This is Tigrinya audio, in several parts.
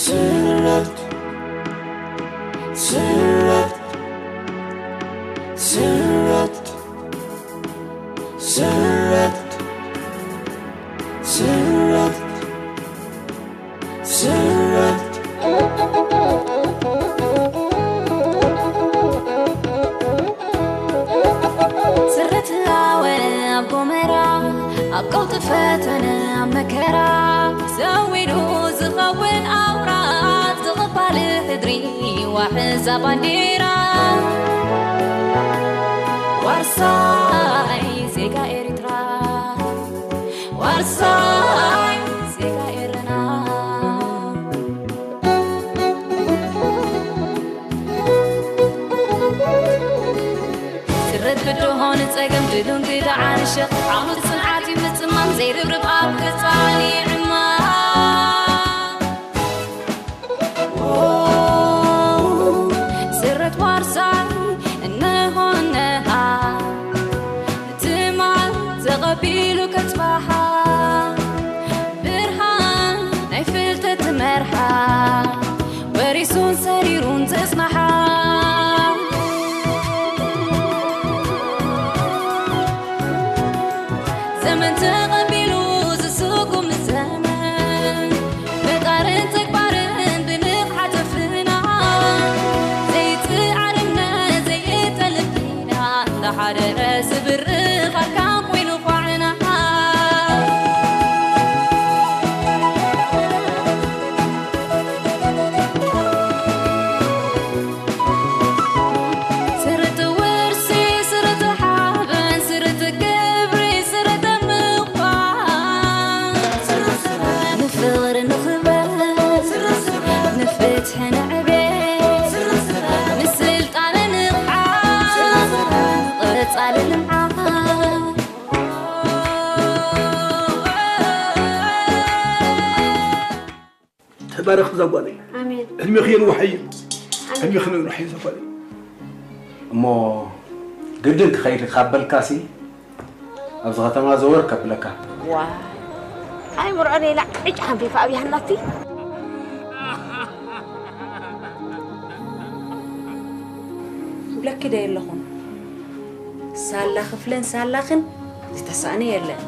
ስረት ስረት ስረት ስረት ስረት ስረት ስርትላወ ኣብ ጎመራ ኣብ ቀውጢ ፈተነ ኣብ መከራ ሰዊዱ ዝኸውን ኣውራ ዝቕባል ሕድሪ ዋሕዛ ባንዴራ ዋርሳይ ዜጋ ኤርትራ ዋርሳይ ዜጋ ኤረና ስረት ብድሆ ንጸገም ድሉን ግዳ ዓንሸ ዓውሉ ጽንዓት እዩ ምጽማም ዘይርብርብ ኣብ ክጻን ይዕማ ስረት ዋርሳይ እንሆነሃ ትማል ተቐቢሉ ከጽባሓ ብርሃን ናይ ፍልጠት ትመርሓ ወሪሱን ሰሪሩን ዘጽናሓ ዘመን ተቐቢሉ ዝስጉም ዘመን ምጣርን ተግባርን ብንቕሓት ኣፍርና ዘይጽዓርነት ዘይእተልብ ዲና ተሓደረ ዝብርኻካ ኮይኑ ኳዕና ስርት ውርሲ ስርት ሓበን ስርት ክብሪ ስርት ምዃን ንፍቕሪ ንኽበር ንፍትሒ ንዕቤት ንስልጣነ ንቕሓት ንቐጻሊ ልምዓት ተባረኽ እዛ ጓለይ። ኣሜን። ዕድሜኺ የንውሓዮ። ኣሜን። ዕድሜኺ የንውሓዮ እዛ ጓለይ። እሞ ግድን ክኸይድ ካብ በልካሲ ኣብዚ ከተማ ዘወር ከብለካ። ዋ ኣይ መርዖ ሌላ ዕጭ ሓንፊፋ ኣብያሃናቲ ብለኪ ዶ የለኹን ሳላ ክፍለን ሳላኽን ዝተሳእነ የለን።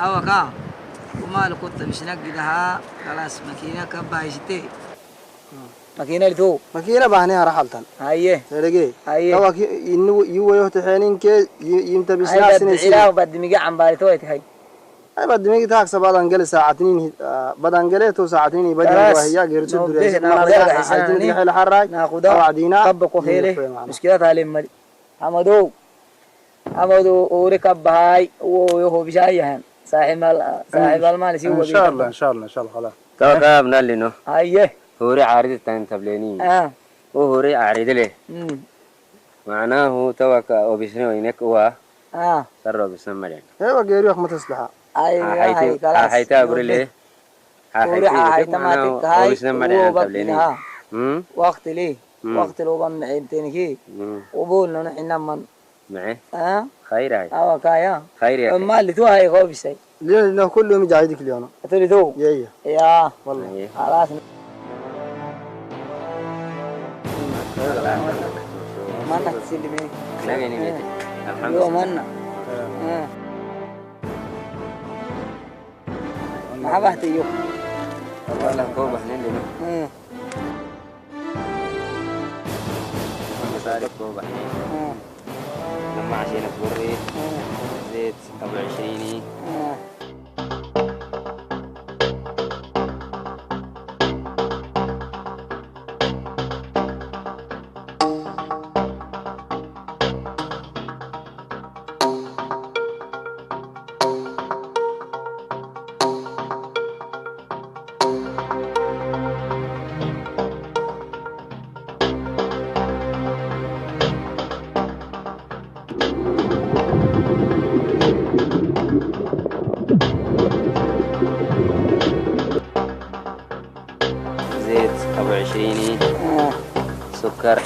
ኣወካ ቁማል ቁጥ ምሽነግ ግድሃ ከላስ መኪና ከባይ ሽቴ መኪና ልቱ መኪና ባህኔ ሀራ ሓልታን ኣየ ሰደገ ኣየ ታዋኪ ይወዮ ተሐኒን ከ ይምተ ቢስና ኣይ ስነ በድዒላ ባድሚጋ ዓምባሪቶ ኣይትኸይ ኣይ ባድሚጋ ታክሰ ባዳን ገለ ሰዓትኒን ባዳን ገለ ቶ ሰዓትኒን ይበዲ ከላስ ወህያ ገርሱ ኖቤ ድረስ ናኹዳ ማራ ርሒሳኒ ሓይትን ድለ ሓራይ ናኹዳ ኣዋዕዲና ከበኮ ኸይለ ምስኪናት ኣለ መሪ ሓመዶ ሓመዶ ኦሪ ካብ በሃይ ዎ ዮሆ ብሻ ያህን ሳሒብ ማል ሳሒብ አልማል ሲወ ኢንሻአላህ ኢንሻአላህ ኢንሻአላህ خلاص Tawaka abnalli no. Aye. Huri aridit tan tableni. Ah. O huri aridile. Mm. Ma'anahu tawaka obisne waynek wa. Ah. Sarro obisne malen. Ewa geeriyo kuma taslaha. Aye. Haiti haita abrile. Huri haita matik hai. Obisne malen tableni. Hmm. Waqti li. Mm. Waqti lo ban ma'in tenki. Hmm. Ubul no inamman. Ma'e. Ah. Khaira. Awakaya. Khaira. Mal tu hai ko bisai. Leo na kullu mi jahidi kliona. Atuli tu. Yeye. Ya. Wallahi. Alas. Mana sini. Lagi ni gitu. Yo mana. Ah. Mahabah tu yo. Wala ko bahnen dino. Ah. Masalik ko bahnen. Ah. Nama asin burri. Ah. Zit abu isrini. Ah. ኪኒኒ፣ ስኳር።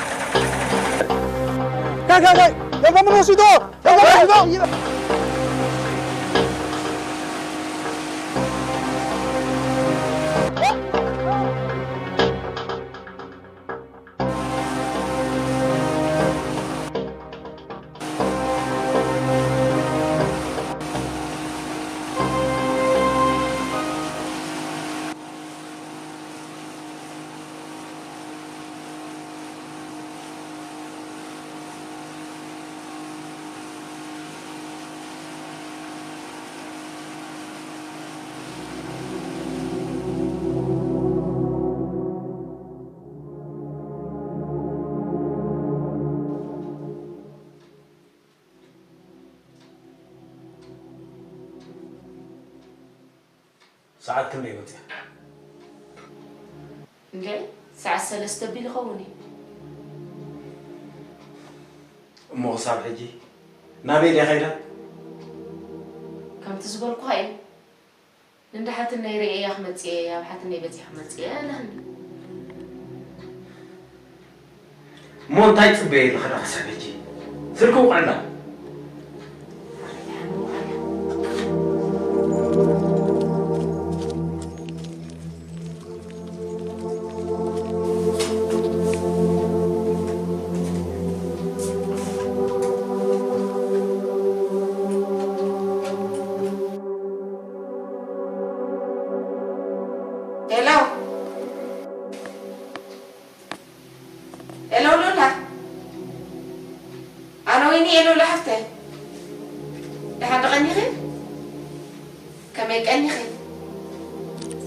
ካይ፣ ካይ፣ ካይ! ገንዘብ ምን ወሲዶ? ገንዘብ ምን ወሲዶ? ሰዓት ክንደይ ወፂኣ? እንዴ፣ ሰዓት ሰለስተ ቢሉ ይኸውን እዩ። እሞ ክሳብ ሕጂ ናበይ ድያ ከይዳ? ከምቲ ዝበልኩኻ እዩ። ንእንዳ ሓትነይ ርእየያ ክመጽእ እየ፣ ኣብ ሓትነይ በጺሐ ክመጽእ እየ ኣለኒ። እሞ እንታይ ትጽበየ ኣለኺ ደኣ ክሳብ ሕጂ? ስልኪ ውቕዕላ። ሄሎ፣ ሄሎ፣ ሉላ። ኣነ ወይኒ፣ ሄሎ፣ ሉላ ሓፍተይ። ደሓን ዶ ቀኒኺ? ከመይ ቀኒኺ?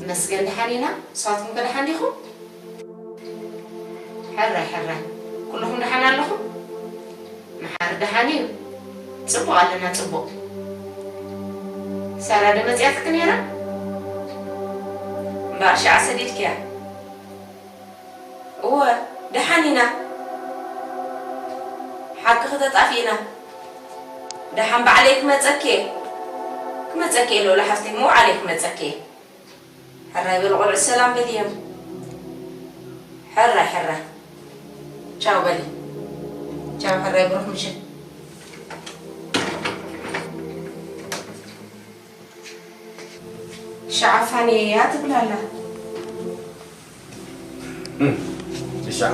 መስገን ደሓን ኢና። ንስኻትኩም ከ ደሓን ዲኹም? ሕራይ፣ ሕራይ። ኩልኹም ደሓን ኣለኹም? መሓሪ ደሓን እዩ። ጽቡቕ ኣለና፣ ጽቡቕ። ሳራ ዶ መጺኣትኪ ነይራ? እምበኣር ሽዓ ሰዲድክያ። እወ፣ ደሓን ኢና። ሓቅኺ ተጣፊእና። ደሓን ባዕለይ ክመጸኪ እየ። ክመጸኪ እየ ሉላ ሓፍተይ፣ እሞ ባዕለይ ክመጸኪ እየ። ሕራይ በሉ ቆልዑ፣ ሰላም በልዮም። ሕራይ፣ ሕራይ። ቻው በሊ። ቻው፣ ሕራይ ብሩኽ ምሸት። ሻዓ ፋንየያ ትብል ኣላ። እም፣ ሻዓ።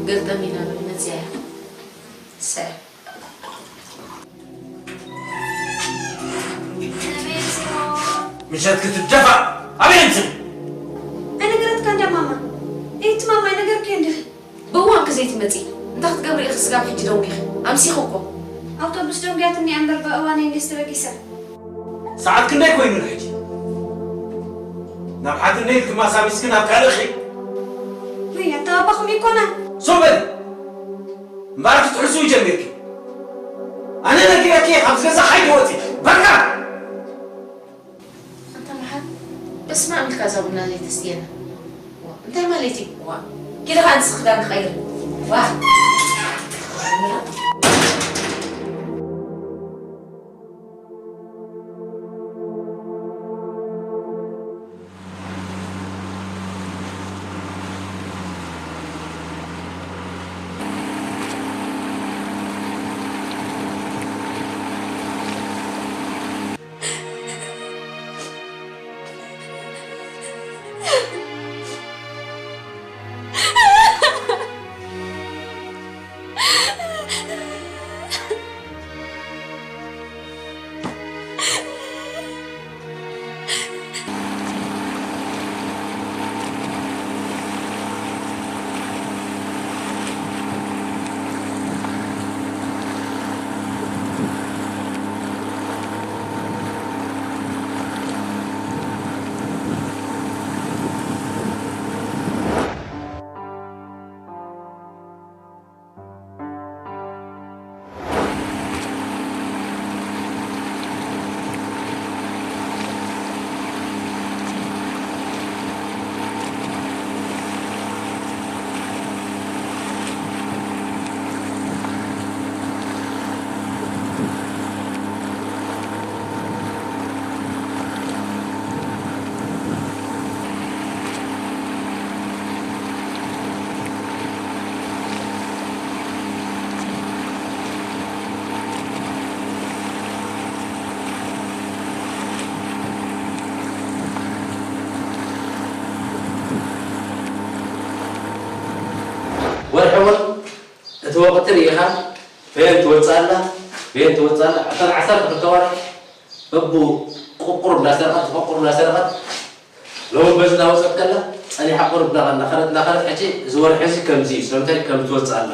ገጠም ኢላ በል መጽያ እያ። ሰ- ምሸት ክትደፋ ኣበይ ኣምስል? ኣይነገረትካ እንዳ ማማ። እቲ ማማ ኣይነገርክዮ እንዲኺ? ብእዋንኪ ዘይትመጺ እንታይ ክትገብሪ ኢኺ? ስጋብ ሕጂ ደንጒኺ። ኣምሲኺ እኮ። ኣውቶቡስ ደንጉያትኒ እያ እምበር ብእዋነይ እንድየ ዝተበጊሰ። ሰዓት ክንደይ ኮይኑ ሕጂ? ናብ ሓትነይ ኢልኪ ማሳሚስኪ ናብ ካልእኺ? ውይ፣ ኣተባባኹም ይኮና። ሱቕ በሊ። እምበኣር ክትሕስዊ ጀሚርኪ። ኣነ ነጊረኪ እየ፣ ካብዚ ገዛ ከይትወጺ። በቃ! ኣንታ መሓር፣ በስመ ኣብ ኢልካ እዛ ቡና ዘይተስትየና። ዋ፣ እንታይ ማለት እዩ? ዋ፣ ኪዲ ኸዓ ንስኺ ክዳንኪ ቀይሪ። ዋ። ወርሒ እውን እቲ ወቕቲ ርኢኻ በየን ትወፅእ ኣላ፣ በየን ትወፅእ ኣላ። እተን ዓሰርተ ክልተ ወርሒ በቡ ቁቁር እንዳሰርቐት፣ ቁቁር እንዳሰርቐት፣ ሎሚ በዚ እናወፀት ከላ፣ ፀኒሓ ቁሩብ እናኸ-፣ እናኸረት፣ እናኸረት፣ ሕጂ እዚ ወርሒ እዚ ከምዚ እዩ፣ ስለምንታይ ከም ትወፅእ ኣላ።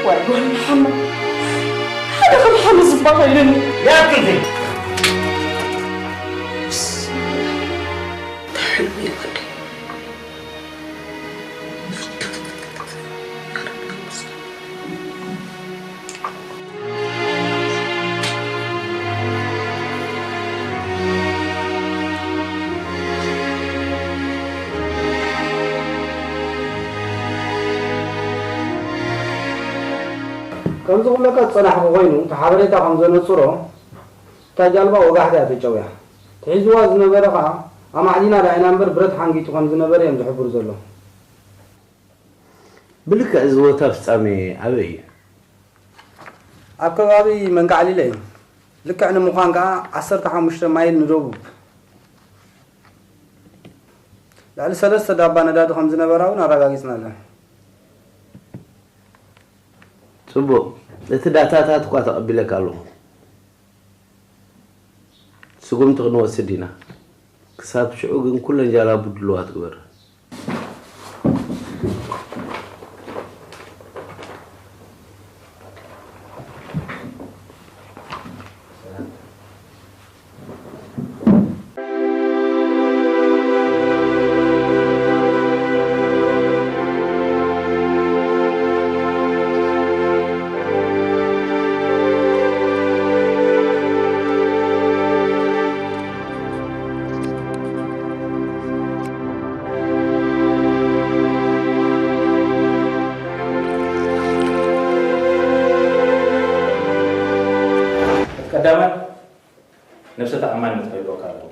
ዋይ ጓል መሓመድ፣ ሓደ ከም ሓመድ ዝበሃል የለን። ያክል ዘይት። ከምዚ ክብለካ ዝጸናሕኩ ኮይኑ፣ እቲ ሓበሬታ ከም ዘነጽሮ፣ እታ ጃልባ ወጋሕታ እያ ተጨውያ። እቲ ሒዝዋ ዝነበረ ከኣ ኣማዕዲና ርኣይና እምበር ብረት ሓንጊጡ ከም ዝነበረ እዮም ዝሕብሩ ዘለዉ። ብልክዕ እዚ ቦታ ፍጻሜ ኣበይ እዩ? ኣብ ከባቢ መንቃዕሊለ እዩ። ልክዕ ንምዃን ከኣ ዓሰርተ ሓሙሽተ ማይል ንደቡብ፣ ልዕሊ ሰለስተ ዳባ ነዳዲ ከም ዝነበራ እውን ኣረጋጊጽና ኣለና። ጽቡቕ፣ እቲ ዳታታት እኳ ተቐቢለካ ኣለኹ። ስጉምቲ ክንወስድ ኢና። ክሳብ ሽዑ ግን ኩለን ጃላቡ ድሉዋት ግበር። እቲ ቀዳማይ ነብሰ ተኣማንነት ክህልወካ ኣለዎ።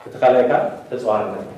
እቲ ካልኣይ ከኣ ተጻዋርነት።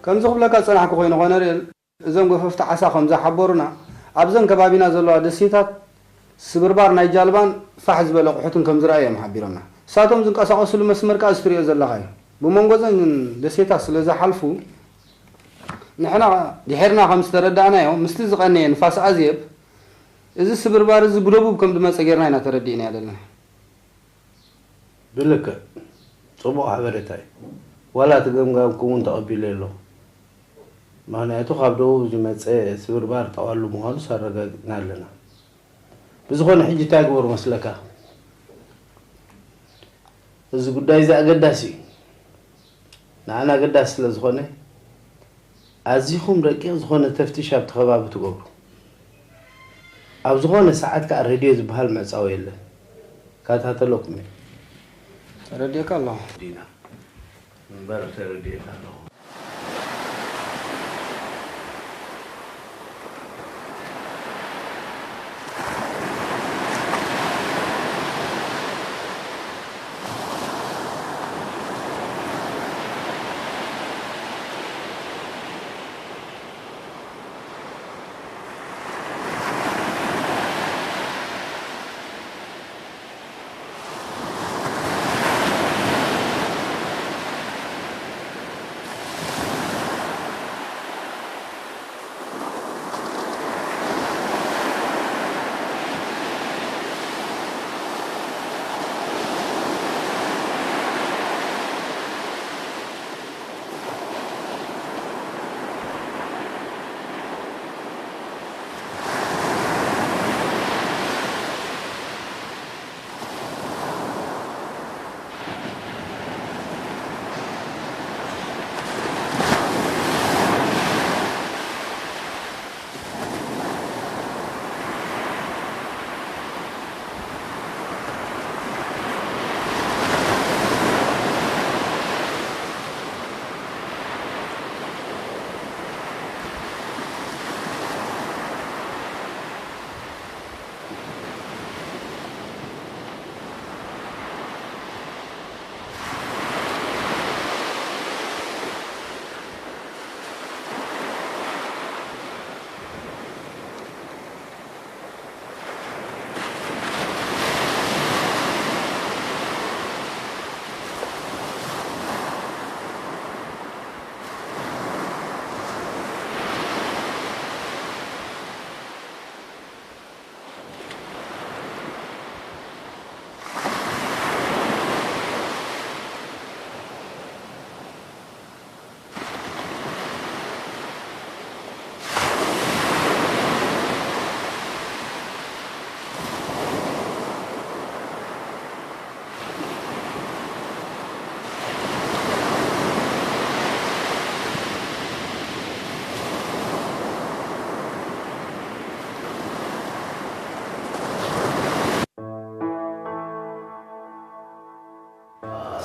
ከምዚ ክብለካ ዝጸናሕኩ ኮይኑ ኮነሬል፣ እዞም ገፈፍቲ ዓሳ ከም ዝሓበሩና፣ ኣብዘን ከባቢና ዘለዋ ደሴታት ስብርባር ናይ ጃልባን ፋሕ ዝበለ ኣቑሑትን ከም ዝረኣዩ እዮም ሓቢሮምና። ንሳቶም ዝንቀሳቐስሉ መስመር ከኣ እዚ ትሪኦ ዘለኻ እዩ። ብመንጎ እዘን ደሴታት ስለ ዝሓልፉ፣ ንሕና ድሒርና ከም ዝተረዳእናዮ፣ ምስቲ ዝቐነየ ንፋስ ኣዜብ፣ እዚ ስብርባር እዚ ብደቡብ ከም ዝመጸ ጌርና ኢና ተረዲእናዮ ዘለና። ብልክዕ፣ ጽቡቕ ሓበሬታ እዩ። ዋላ እቲ ገምጋምኩም እውን ተቐቢለ ኣለኹ። ምኽንያቱ ካብ ደቡብ ዝመጸ ስብርባር ጠዋሉ ምዃኑስ ኣረጋጊጽና ኣለና። ብዝኾነ ሕጂ እንታይ ግበሩ መስለካ? እዚ ጉዳይ እዚ ኣገዳሲ እዩ። ንዓና ኣገዳሲ ስለ ዝኾነ፣ ኣዚኹም ረቂቕ ዝኾነ ተፍትሽ ኣብቲ ከባቢ ትገብሩ። ኣብ ዝኾነ ሰዓት ከኣ ሬድዮ ዝበሃል ምዕጻው የለን። እከታተለኩም እየ። ተረዲኤካ ኣለኹ። ዲና፣ እምበር ተረዲኤካ ኣለኹ።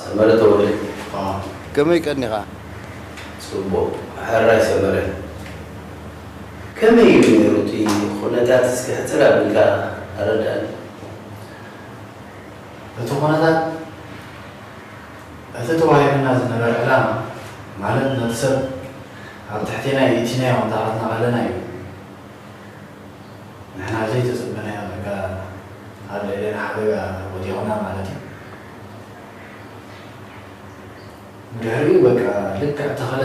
ሰመረ ተወልደ። ከመይ ቀኒኻ? ጽቡቕ። ሕራይ ሰመረ። ከመይ እዩ ነይሩ እቲ ኩነታት? እስኪ ሕጽር ኣቢልካ ኣረድኣኒ። እቲ ኩነታት፣ እቲ ተዋሂቡና ዝነበረ ዕላማ፣ ማለት ነቲ ሰብ ኣብ ትሕቴና የእቲናዮ እንዳኸድና ከለና እዩ። ንሕና ዘይተጸበናዮ፣ በቃ፣ ኣብ ልዕሌና ሓደጋ ወዲቑና ማለት እዩ። ብድሕሪኡ፣ በቃ፣ ልክዕ ተኽለ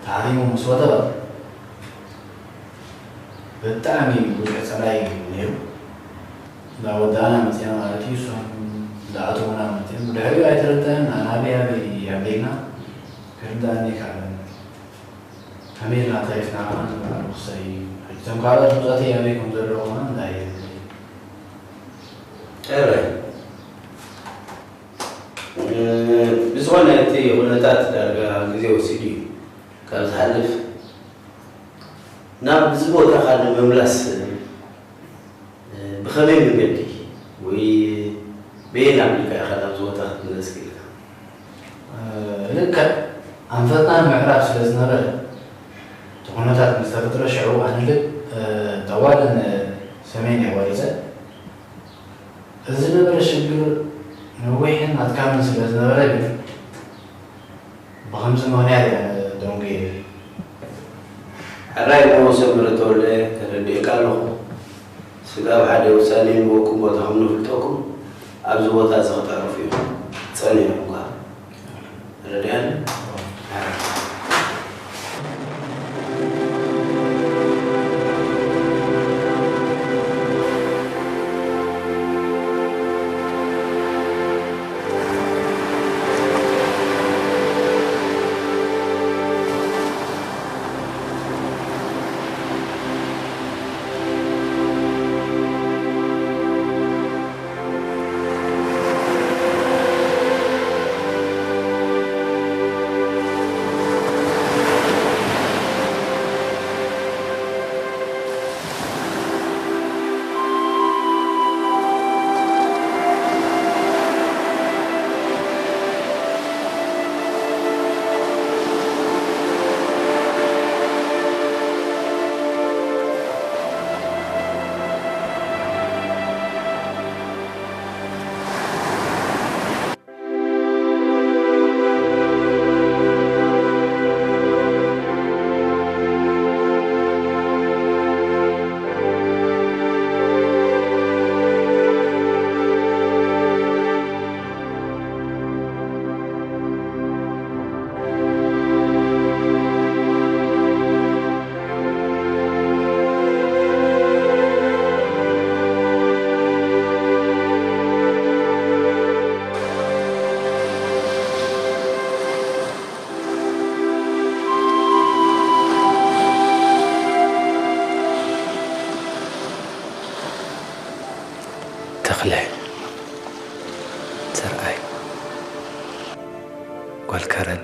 ተሃሪሙ ምስ ወደቐ፣ ብጣዕሚ ብዙሕ ጸላኢ እዩ ነይሩ። እንዳወዳእና መጺና ማለት እዩ፣ እሶም እንዳኣተዉና መጺኦም። ብድሕሪኡ ኣይተረድኣን፣ ኣነ ኣበይ ኣበይ ኣበይና ክርድኣኒ ኣይከኣለን። ከመይ ኢልና ተሪፍና ከኣ ንበዓል ክሳይ፣ ሕጂ እቶም ካልኦት ብጾተይ ኣበይ ከም ዘለዉ ከኣ እንዳየለይ። ኤረ፣ እ፣ ብዝኾነ እቲ ኩነታት ዳርጋ ግዜ ወሲዱ እዩ ካብ ዝሓልፍ፣ ናብ እዚ ቦታኻ ንምምላስ፣ እ፣ ብኸመይ መንገዲ ወይ በየን ኣቢልካ ኢኻ ናብዚ ቦታ ክትምለስ ክኢልካ? እ፣ ልክዕ ኣንፈትና ንምዕራብ ስለ ዝነበረ፣ እቲ ኩነታት ምስ ተፈጥረ ሽዑ ኣነ ልብ፣ እ፣ ጠዋሊ ንሰሜን እየ ወሪፀ። እዚ ዝነበረ ሽግር ነዊሕን ኣድካምን ስለ ዝነበረ ግን፣ ብኸምዚ ምኽንያት እየ ኣነ ደንጉየ። ሕራይ እሞ ሰምረ ተወልደ፣ ተረዲኤካ ኣለኹ። ስጋብ ሓደ ውሳኔ ንህበኩም ቦታኹም ነፍልጠኩም፣ ኣብዚ ቦታ እዚ ክተዕርፉ ኢኹም። ጸኒሕኩም ከኣ። ተረዲኣኒ? ተኽለ፣ ዘርኣይ፣ ጓል ከረን፣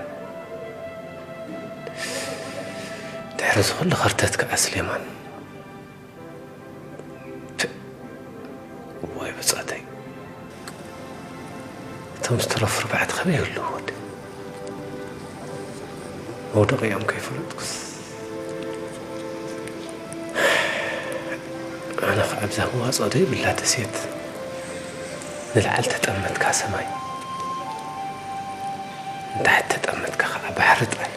ድሕሪ እዚ ኩሉ ከርተት ከኣ ስሌማን። ፕእ፣ እዋይ ብጾተይ። እቶም ዝተረፉ ኣርባዕተ ከመይ ይህልዉ ወዲ? መውደቒኦም ከይፈለጥኩስ። ኣነ ኸኣ ኣብዛ መዋጽኦ ዘይብላ ደሴት፣ ንላዕሊ ተጠመትካ ሰማይ፣ ንታሕቲ ተጠመትካ ኸኣ ባሕሪ ጥራይ።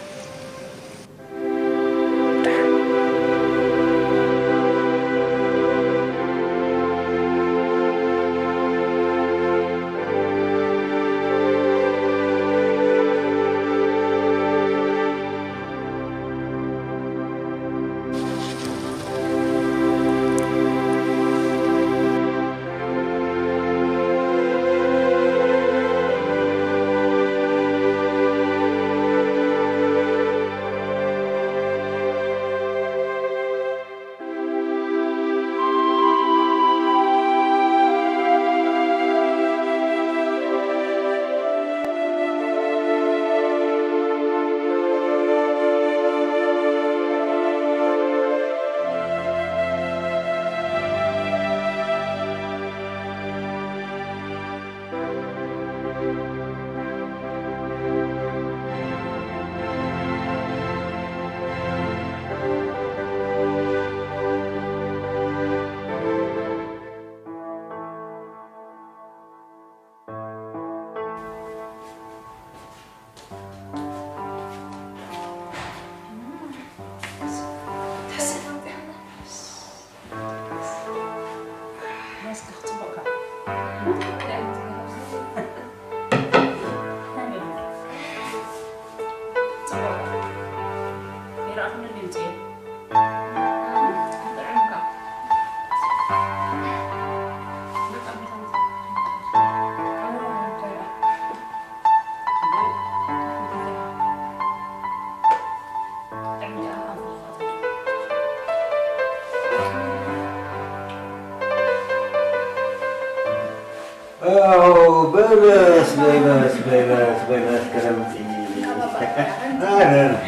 ኣዎ፣ በለስ፣ በለስ፣ በለስ፣ በለስ፣ ክረምቲ።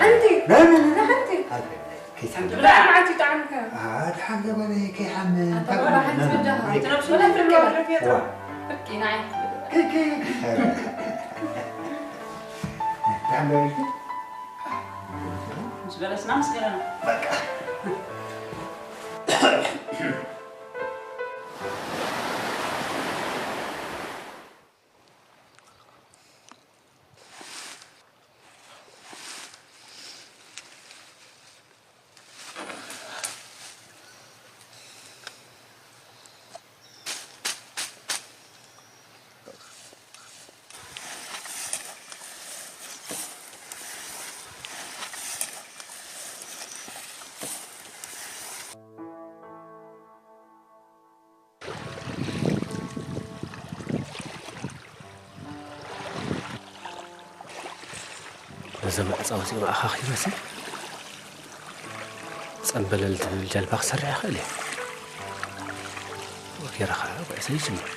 ሓንቲ፣ ሓንቲ። ከይትሓምም። ብጣዕሚ መዓት ይጥዓምካ። ኣድሓን ገበነ ከይሓምም። ኣታ ወላ ሓንቲ በጃኻ። ኣይትረብሽ። ወላ ፍርቂ በል። ዋ። ፍርቂ ንዓይ። ከይ፣ ከይ። ድሓን ዶ ኢልኪ? ምስ በለስና ምስ ገለና። በቃ። እዞም ኣዕፃው እዚኦም ኣኻኺበሲ፣ ጸምበለል ትብል ጃልባ ክሰርሕ ይኽእል እየ። ወኪረ ኸዓ ጉዕዞ ይጅምር።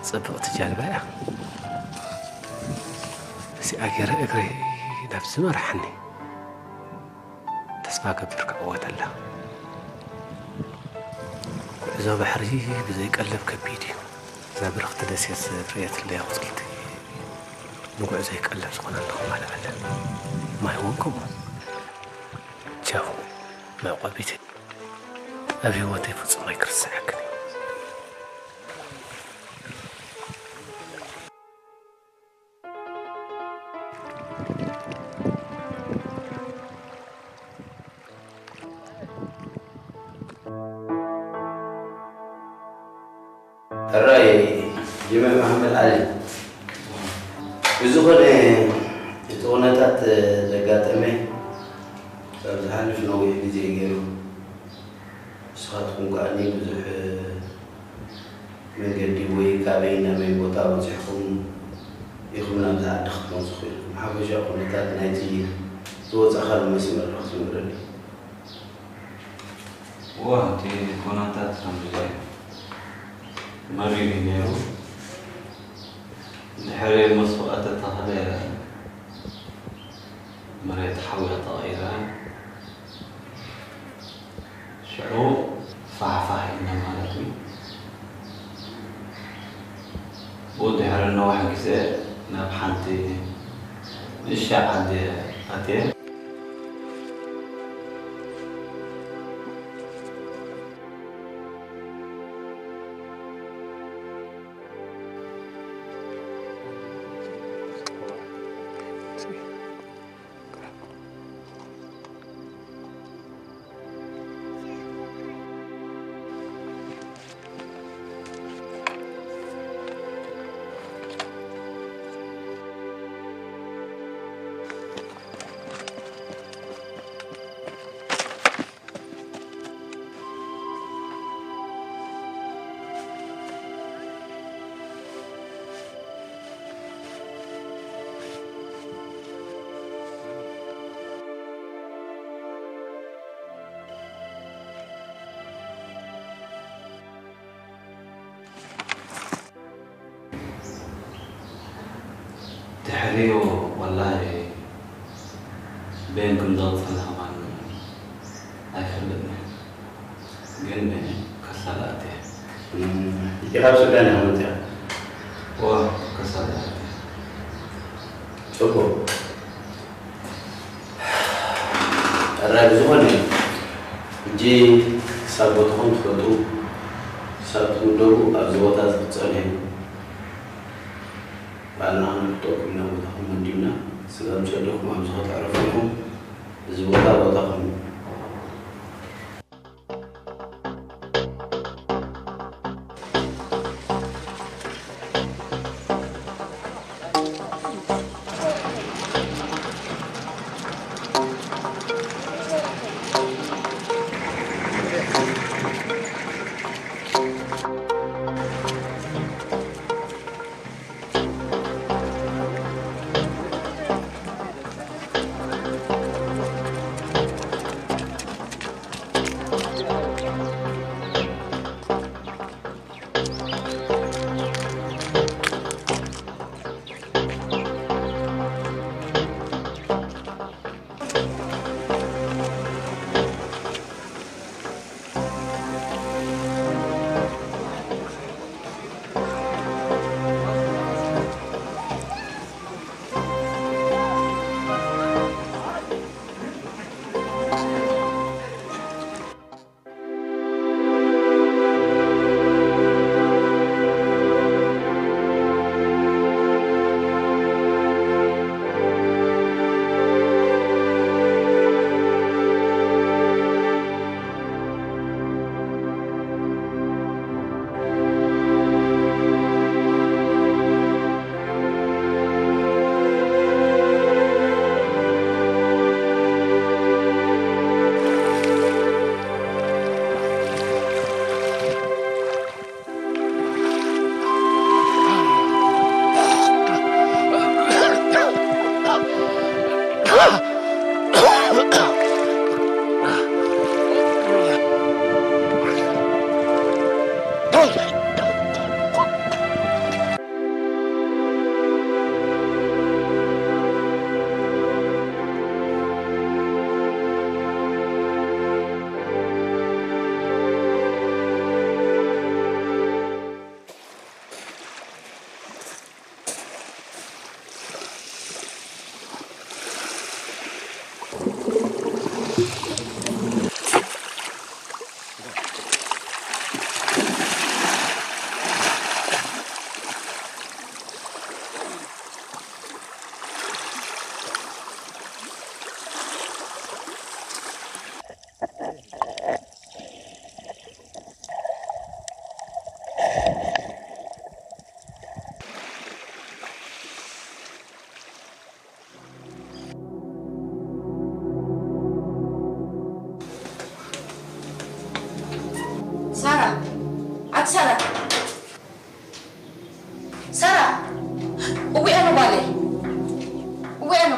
ጽብቕቲ ጃልባ እያ። እዚኣ ገይረ እግረይ ናብዚ መርሓኒ። ተስፋ ገብር ክዕወተላ። ጉዕዞ ባሕሪ ብዘይ ቀለብ ከቢድ እዩ። እዛ ብርኽቲ ደሴት ዝርእየትለይ ኣቑጽልቲ ንጉዕዞይ ቀለብ ዝኾነላ ኸማን ኣለ። ማይ እውን ከምኡ። ቻው መዕቆቢተይ፣ ኣብ ህይወተይ ፍጹም ኣይክርስዐክን እዩ። ሕራይ ጅምዕ መሓመድ ዓሊ፣ ብዝኾነ እቲ ኩነታት ዘጋጠመ ኣብ ዝሓልፍ ነዊሕ ግዜ እዩ ገይሩ። ንስኻትኩም ከኣ ብዙሕ መንገዲ ወይ ካበይ ናበይ ቦታ በጺሕኩም ኢኹም ናብዚ ዓዲ ክትመጹ ክኢልኩም? ሓፈሻዊ ኩነታት ናይቲ ዝወጻእካሉ መስመር ዶ ክትነግረኒ? እወ፣ እቲ ኩነታት ከምዚ መሪር እዩ ነይሩ። ድሕሪ መስዋእቲ ተኽለ መሬት ሓውያ ተቐይራ። ሽዑ ፋሕፋሕ ኢልና ማለት እዩ። ብኡ ድሕሪ ነዋሕ ግዜ ናብ ሓንቲ ንእሽተይ ዓዲ ኣትየ። ድሕሪኡ ወላሂ በየን ከም ዘቕጽል ከማን ኣይፈልጥን። ግን ከሳል ኣትየ። ኢኻ ኣብ ሱዳን ኢኻ መጺኻ? እወ፣ ከሳል ኣትየ። ጽቡቕ። ሕራይ ብዝኾነ፣ ሕጂ ክሳብ ቦታኹም ትፈልጡ፣ ክሳብ ትምደቡ ኣብዚ ቦታ እዚ ክትጸንሑ ባዕልና ክንፈልጠኩም ኢና፣ ቦታኹም መዲብና። ስጋብ ምስ ወደኹም ኣብዚ ከተዕርፉ ኢኹም። እዚ ቦታ ቦታኹም እዩ።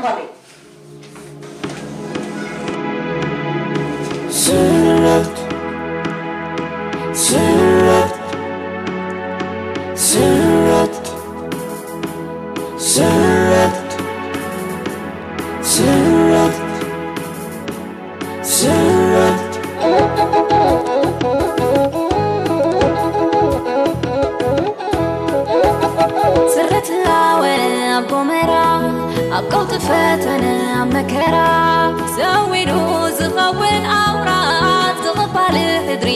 ስረት ስረት ስረት ስረት ስረት ስረት ስርትላወ ኣብ ጎመራ ኣብ ቀውጢ ፈተነ ኣብ መከራ ዘዊዱ ዝኸውን ኣውራ ዝቕባል ሕድሪ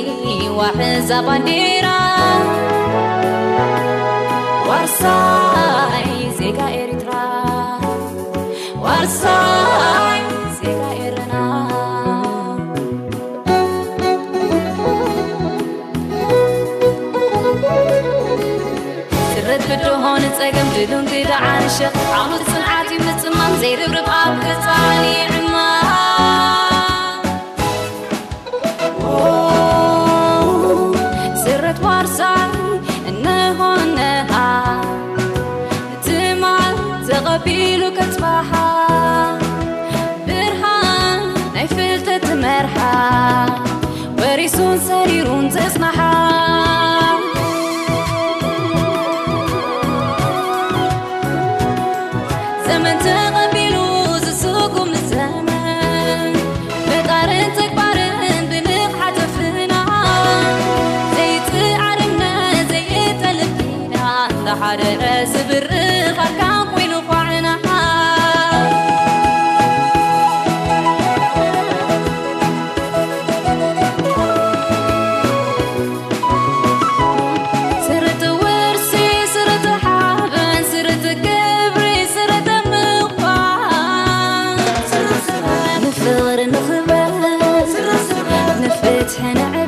ዋሕዛ ባንዴራ ዋርሳይ ዜጋ ኤርትራ ዋርሳይ ዜጋ ኤረና ስረት ብድሆ ንጸገም ድሉን ግዳዓን ሸኽ ዓውዲ ጽንዓት እዩ ምጽማም ዘይርብርብ ኣብ ገጻ ንዕማ ስረት ዋርሳይ እነሆ እነሃ ትማል ተቐቢሉ ከጽባሓ ብርሃን ናይ ፍልጠት ትመርሓ ወሪሱን ሰሪሩን ዘጽናሓ ዘመን ተቐቢሉ ዝስጉም ዘመን ምጣርን ተግባርን ብንቕሓት ኣፍና ዘይጽዓርነት ዘይጠልብ ዲና እንዳሓደረ ዝብርኽ ኣርካን ኮይኑ ኳዕና ስርት ውርሲ ስርት ሓበን ስርት ክብሪ ስርት ምዃን ንፍቕሪ ንኽበር ንፍትሒ ንዕብ